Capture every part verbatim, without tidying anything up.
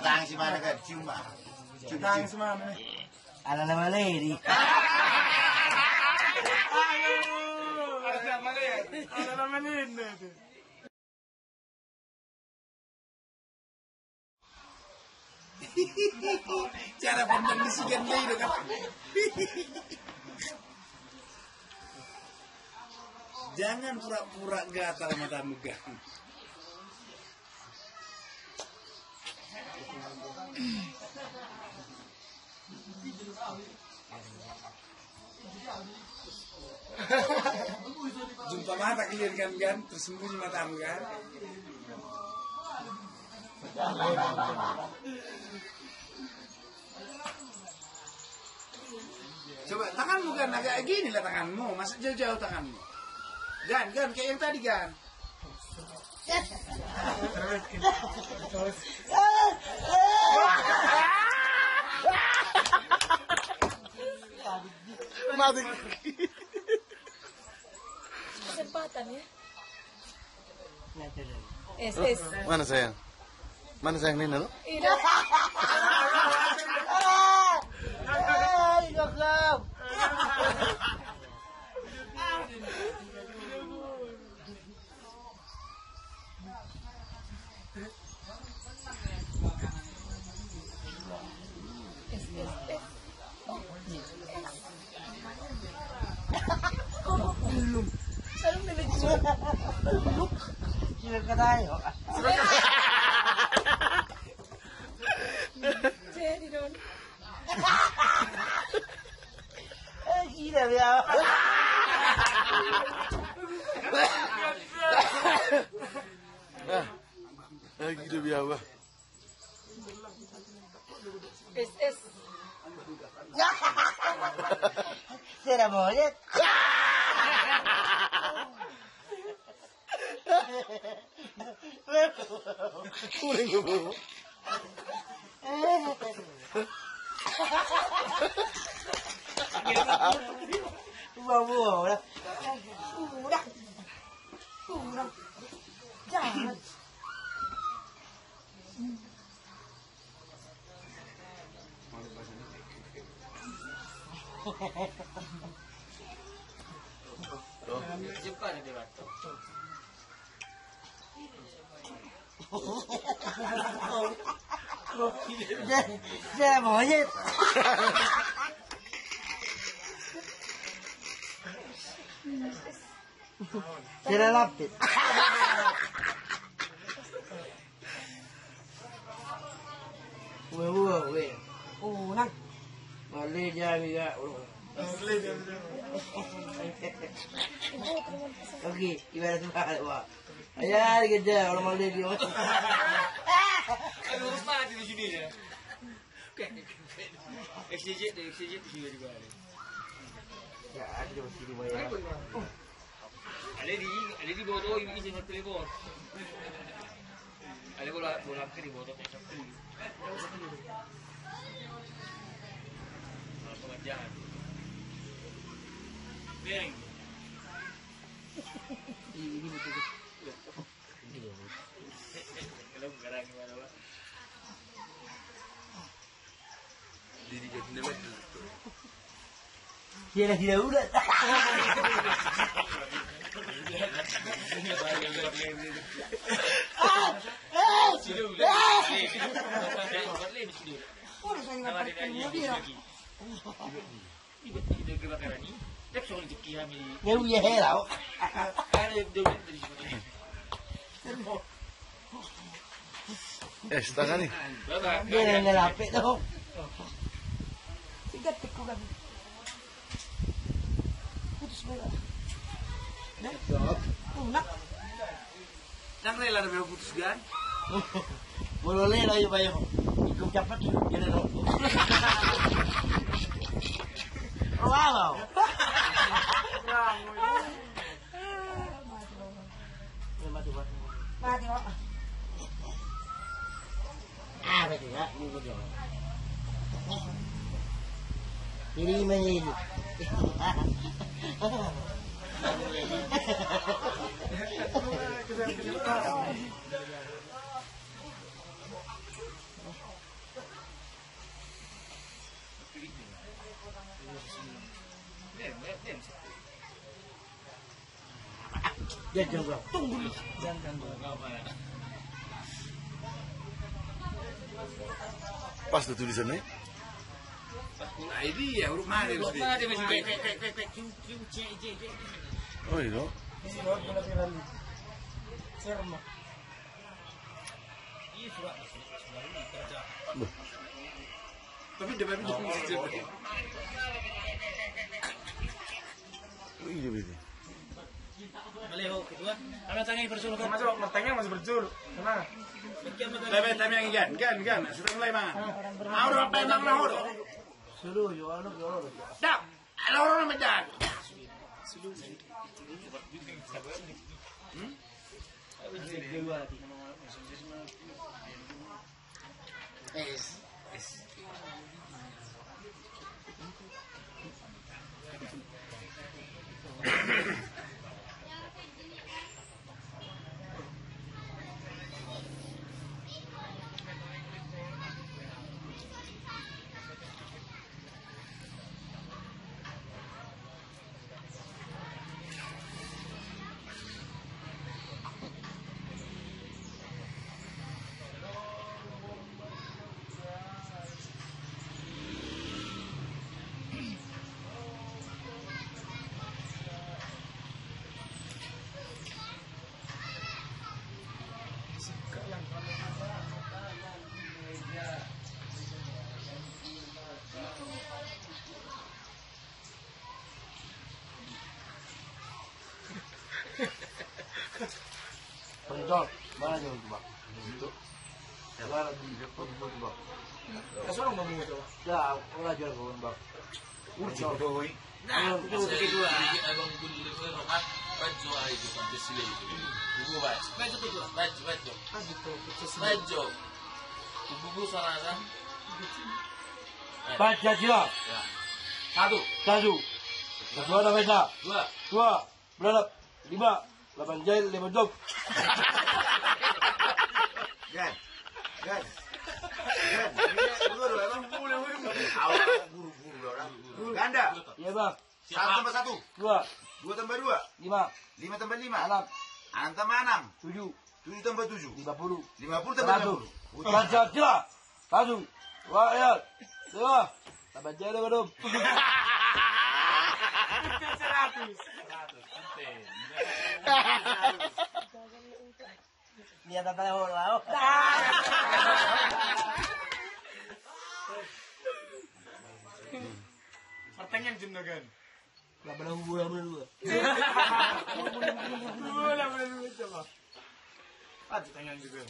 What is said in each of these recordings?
Tangan si mana kan? Cium, Pak. Cium, tangan si mana nih? Ala nama Lady. Ala nama Lady. Cara pandang di sigan dai do kan. Jangan pura-pura gatal matamu, Gan. Jumpa mata kalian kan, Gan? Tersembunyi matamu kan? Coba tanganmu, Gan, agak gini lah tanganmu, masa jauh-jauh tanganmu? Gan, Gan, kayak yang tadi, Gan. Mati. Kesempatan ya. Es, es. Mana sayang? Mana sayang, Nina lo? Ini. Jadi dong. Eh, gila ya. Ah, eh, gila ya, Bah. Es, es. Sera monyet. Kuning gue. Buang, buang, udah. Udah. Udah. Jangan. Sera monyet. Sera lapis. Ue, ue, ue. Unang. Male jami ga. Oke, ibarat mahal, wah. Ayo, ada kerja, orang male dia. Aduh, urus mati di sini ya. Oke. X J J, X J J di sini juga ada. Ya, ada di sini banyak. Ale di, ale diboto i, isi nang telepon. Ale bola, bola ke diboto, telepon. Kalau pengajaran. Beng. Ini betul. Kalau sekarang gimana, Pak? Dia lagi daulat. Ya, iya, hela. Eh, setengah nih. Dia yang ngelapik tuh. Tiga tiku kan. Putus bola. Nah. Nak. Nang rela na putus gan. Boleh lah, ayo, ayo. Ikut cepat, gini dong. Oh, wow. Mati, Pak. Ah, betul, Pak. Ini betul. Ini main ini. Jangan, jangan. Tunggu dulu. Jangan, jangan. Pas tuh tulisannya. Nah, ini ya, huruf mana itu? Huruf mana dia, Mas? P, P, P, Q, Q, C, C, C. Oh, iya. Ini huruf mana, Firman? Firman. Iya, surat. Surat ini kerja. Loh. Tapi dia, tapi dia. Oh, iya, betul. Maliho, ketua. Kami tanya berjuluk, kan? Masuk, bertanya masih berjuluk. Tenang. Tapi, tapi yang ikan, ikan, ikan. Sudah mulai, Bang. Aku udah pengen nang naho, do. Suruh, yo, anu, yo. Dah. Halo, orang medan. Hmm? Penjol, mana jol tu, Bang? Itu. Ya, mana tu, Bang? Kasih orang ngomong itu. Ya, orang jual kawan, Bang. Urus itu, Bang. Nah, itu kedua. Abang dulu, Bang. Rajo aja, Bang, Pancasila itu. Ibu, Bang. Rajo kedua. Rajo, Rajo. Rajo. Ibu, Bu, salah, kan? Pancasila. Ya. Satu. Satu. Satu ada beda. Dua. Dua. Berapa? Lima. Lapan jail, lima dom. Gan. Gan. Gan. Ini guru, emang guru, guru. Awal guru, guru, orang. Ganda. Iya, Bang. Satu tambah satu. Dua. Dua tambah dua. Lima. Lima tambah lima. Enam. Enam tambah enam. Tujuh. Tujuh tambah tujuh. Lima puluh. Lima puluh tambah lima puluh. Seratus. Pancasila. Satu. Dua, ya. Dua. Tambah jadi, Bang. Seratus. Seratus, penting. Niat apa, Bang? Pertanyaan jin, kan? Lapan puluh dua, lapan puluh dua. Dua, lapan puluh dua, coba. Ah, pertanyaan juga.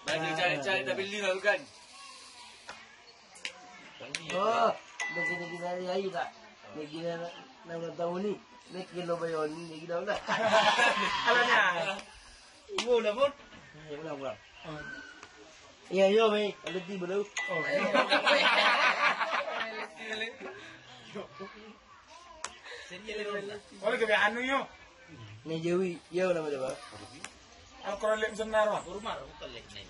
Banyak cari-cari, tapi lima bukan. Oh, udah kita, kita hari aja, Kak. Udah kita, na ulang tahun ni. Udah kita lo bayar ni, udah kita udah. Alanya. Iya, udah, Bun. Iya, udah, udah. Iya, iya, Mei. Ada tiba, lo. Oh, iya. Oleh ke anu, yo. Ni Jawi, iya, udah, udah, Bang. Aku kurang lihat senar, Bang. Kurang, bukan lihat ni.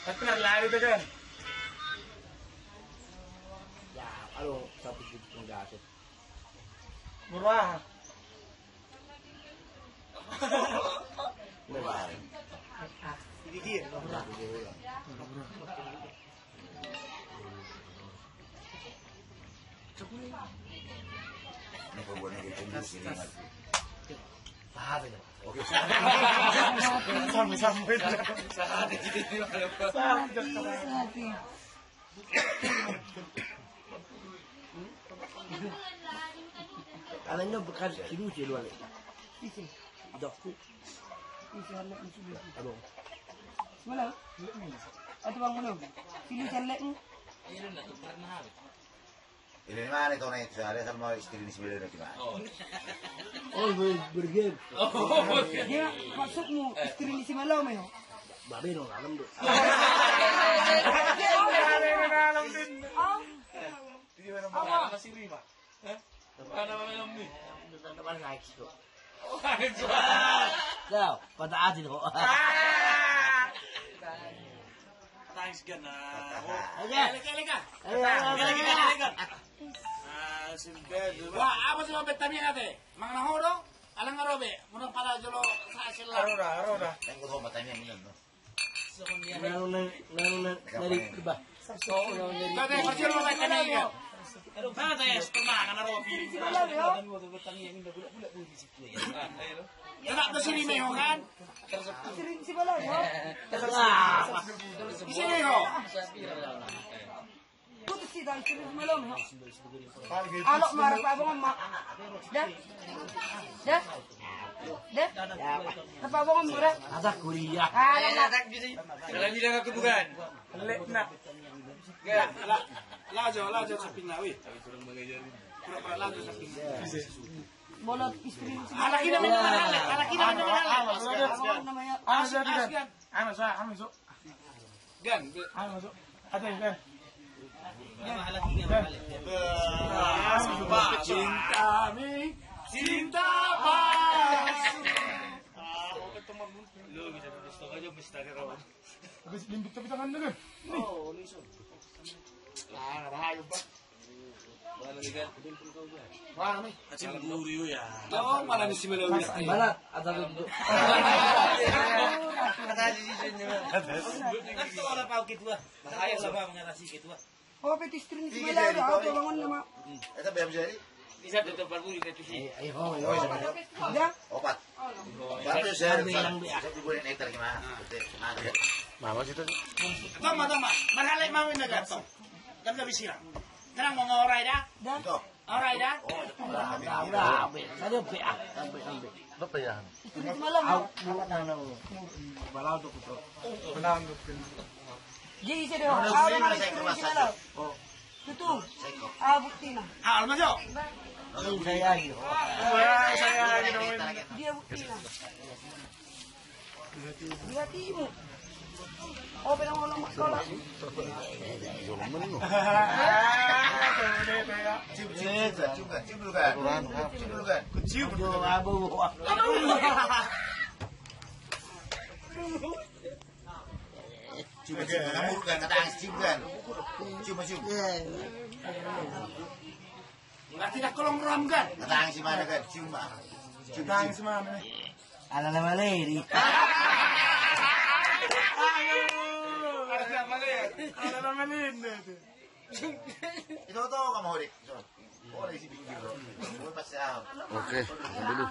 Tapi lari tu, kan. Ya, aduh, satu juta enggak ada. Murah. Murah. Ini dia. Ini pembuatnya gitu, ini. Oke. Sampai, sampai. Sampai. Alanya bekas sidu si luar. Isi. Dok. Isi anak isi. Aduh. Mana? Atau bang mana? Sidu selek ni. Ini mana kau naik? Saya sama istri ni sebelah nanti, Mas. Oh, ber-, bergame. Oh, bergame. Dia maksudmu istri ni si Malome, yo? Babe no, alam tu. Oh. Apa? Masih lima. Hah? Mana Malome ni? Teman-teman naik situ. Oh, naik situ. Kau, patah hati kau. Ah. Thanks, Gan. Oke. Leka, leka. Ayo, ayo, ayo. Leka, leka, leka. Ah, sudah. Wah, apa sih, Bang, betami ate? Mangan na ho do? Alang Aro da, aro da. Lalu na, lalu na, dari kebah. Tadi, masih lo main tadi, kan? Mana tadi, permainan, aro, pi. Tetap di sini, Meo, kan? Terserah. Di sini, Meo. Putus si dan suruh malam, ha. Alok marah, Pak Bongom, Mak. Dah. Dah. Dah. Pak Bongom, murah. Ada kuliah. Ada, nak. Kalau bilang aku bukan. Lek, nak. Enggak. La-, lajo, lajo, samping na, wih. Pura-pura lajo, samping na. Bolot istri. Anak ini namanya, anak ini namanya. Awas, awas, awas. Awas, awas. Awas, awas. Gan, be- Ayo masuk. Ada ya, Gan? Gan. Cinta mi, cinta palsu. Lu bisa, bisa aja, bisa aja, kawan. Habis limbit tapi tangan lu, Gan. Nih. Oh, ini, Sun. Ah, bahaya, Pak. Mana nih, Gan? Mana nih? Acil guru ya. Oh, mana nih si Melawi? Mana? Ada duduk. Ada di sini. Kan tu orang pau ketua. Bahaya lah, Bang, mengatasi ketua. Oh, petis trin si Melawi, apa bangun nama? Eta B M C ini? Bisa tutup palu di petis. Ayo, ayo, ayo. Ya. Opat. Berarti saya, saya boleh neter gimana? Mama situ. Tama, tama. Marhalai mawin na gato. Kan bisa bilang. Tenang, mau ngorai dah. Dah. Orai dah. Udah, udah, udah. Sampai, sampai, sampai. Berapa ya? Itu di malam. Au, bulat na, na, balau tu, putra. Balau tu. Jadi, saya dah. Au, mana istri di malam? Oh. Tutu. Ah, bukti na. Ah, alma jo. Saya lagi. Wah, saya lagi namanya. Dia bukti na. Di hatimu. Oh, pedang orang masalah. Cium, cium, cium, cium, cium dulu, kan? Cium dulu, kan? Cium dulu, kan? Aduh. Cium, cium, cium, cium, kan? Kata angin cium, kan? Cium, cium. Berarti dah kolong ram, kan? Kata angin si mana, kan? Cium, ah. Cium, cium. Kata angin si mana, nih? Ala nama leri. Ayo. Ala nama leri. Ala nama leri. Itu tau kamu, Horik? Oke, dulu.